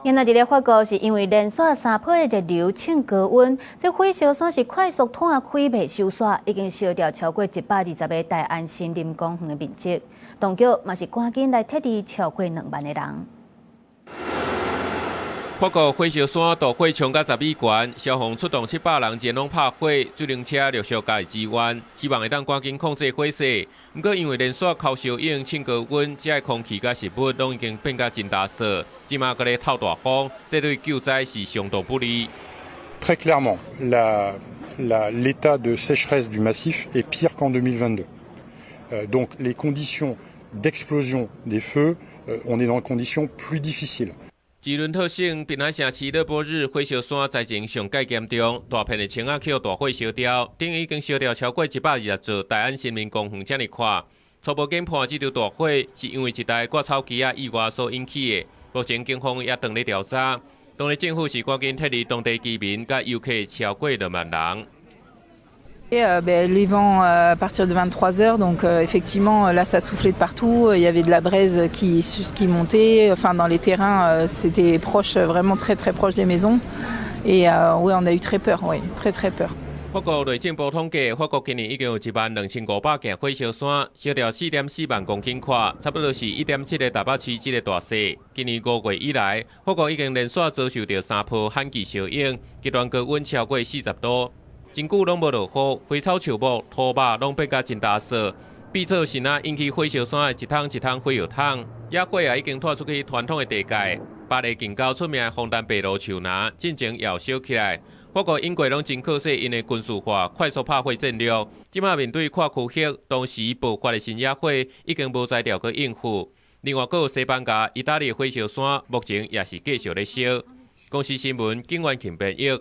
原來佇咧法國是因為連續三波的熱流衝高溫，這火燒山是快速湠開袂收煞，已經燒掉超過120個大安森林公園的面積。當局嘛是趕緊來撤離超過2萬個人。法國火燒山大火衝到10米懸，消防出動700人前往拍火，水冷車陸續加入支援，希望會當趕緊控制火勢。毋過因為連續烤燒湧衝高溫，遮的空氣佮食物攏已經變甲真焦燥，這馬閣咧透大風，這對救災是相當不利。 Très clairement, l'état de sécheresse du massif est pire qu'en 2022. Donc les conditions d'explosion des feux, on est dans des conditions plus difficiles. 吉倫特省濱海城市勒波日火燒山災情上蓋嚴重，大片的青仔予大火燒掉，等於已經燒掉超過120座大安森林公園遮爾闊。初步研判，這場大火是因為一台割草機仔意外所引起的。目前警方也正咧調查，當地政府是趕緊撤離當地居民佮遊客超過2萬人。 Ben, les vents à partir de 23 heures, donc effectivement là ça soufflait de partout, il y avait de la braise qui montait, enfin dans les terrains c'était proche, vraiment très très proche des maisons et oui, on a eu très peur, oui, très très peur. 法國內政部統計，法國今年已經有1萬2500件火燒山，燒掉4.4萬公頃闊，差不多是1.7個台北市這个大細。今年5月以來，法國已經連續遭受著三波旱季燒湧，極端高溫超過40度。真久攏無落雨，花草樹木、土肉攏變甲真焦燥，變做是若引起火燒山的一桶一桶火藥桶。野火也已經拖出去傳統的地界，巴黎近郊出名的楓丹白露樹林，進前也燒起來。法國、英國攏真靠勢𪜶的軍事化快速拍火戰略，這馬面對跨區域同時爆發的新野火，已經無才調去應付。另外，閣有西班牙、意大利火燒山，目前也是繼續咧燒。公視新聞，景元慶編譯。